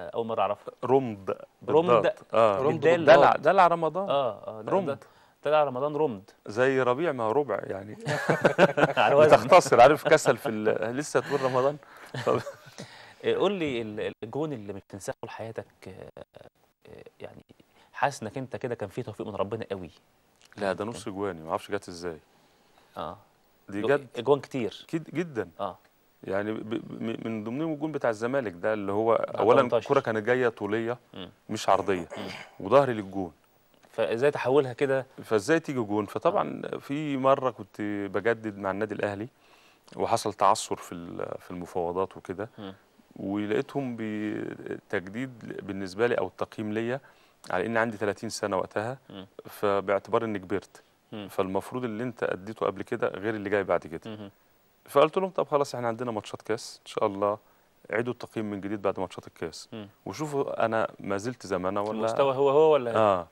اول مرة اعرفها. رمض. رمض. رمض. دلع، دلع رمضان. رمض. دلع رمضان رمض زي ربيع، ما هو ربع يعني. بتختصر، عارف كسل في لسه طول رمضان. طب قول لي الجون اللي مش تنساه طول حياتك، يعني حاسس انك انت كده كان في توفيق من ربنا قوي. لا ده نص جواني، ما اعرفش جت ازاي. دي جت جوان كتير جدا. يعني من ضمنهم الجون بتاع الزمالك ده، اللي هو اولا الكره كانت جاية طوليه مش عرضية، وظهري للجون، فازاي تحولها كده، فازاي تيجي جون. فطبعا في مرة كنت بجدد مع النادي الاهلي، وحصل تعثر في المفاوضات وكده، ولقيتهم بالتجديد بالنسبة لي او التقييم ليا على ان عندي 30 سنة وقتها، فباعتبار اني كبرت، فالمفروض اللي انت اديته قبل كده غير اللي جاي بعد كده. فقلت لهم طب خلاص، احنا عندنا ماتشات كاس ان شاء الله، عيدوا التقييم من جديد بعد ماتشات الكاس، وشوفوا انا ما زلت زي ما انا ولا المستوى هو هو ولا.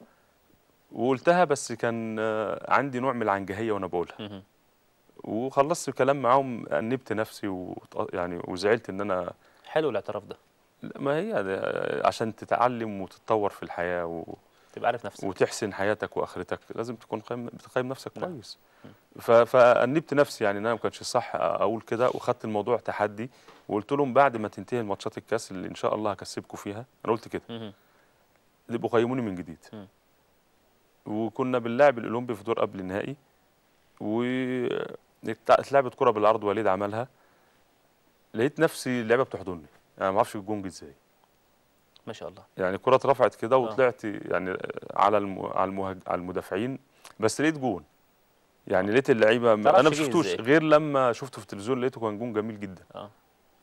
وقلتها، بس كان عندي نوع من العنجهيه وانا بقولها. وخلصت الكلام معاهم، انبت نفسي يعني وزعلت ان انا. حلو الاعتراف ده. ما هي عشان تتعلم وتتطور في الحياة تبقى عارف نفسك وتحسن حياتك واخرتك، لازم تكون بتقيم نفسك كويس. فأنبت نفسي يعني ان انا ما كانش صح اقول كده، وخدت الموضوع تحدي، وقلت لهم بعد ما تنتهي الماتشات الكاس اللي ان شاء الله هكسبكم فيها، انا قلت كده، يبقوا قيموني من جديد. وكنا بنلاعب الاولمبي في دور قبل النهائي، واتلعبت كره بالعرض وليد عملها، لقيت نفسي اللعبة بتحضني، يعني ما اعرفش الجون جه ازاي. ما شاء الله. يعني الكره اترفعت كده وطلعت يعني على على المدافعين، بس لقيت جون. يعني لقيت اللعيبة، انا ما شفتوش غير لما شفته في التلفزيون، لقيته كان جون جميل جدا.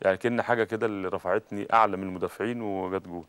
يعني كأن حاجة كده اللي رفعتني اعلى من المدافعين وجت جون.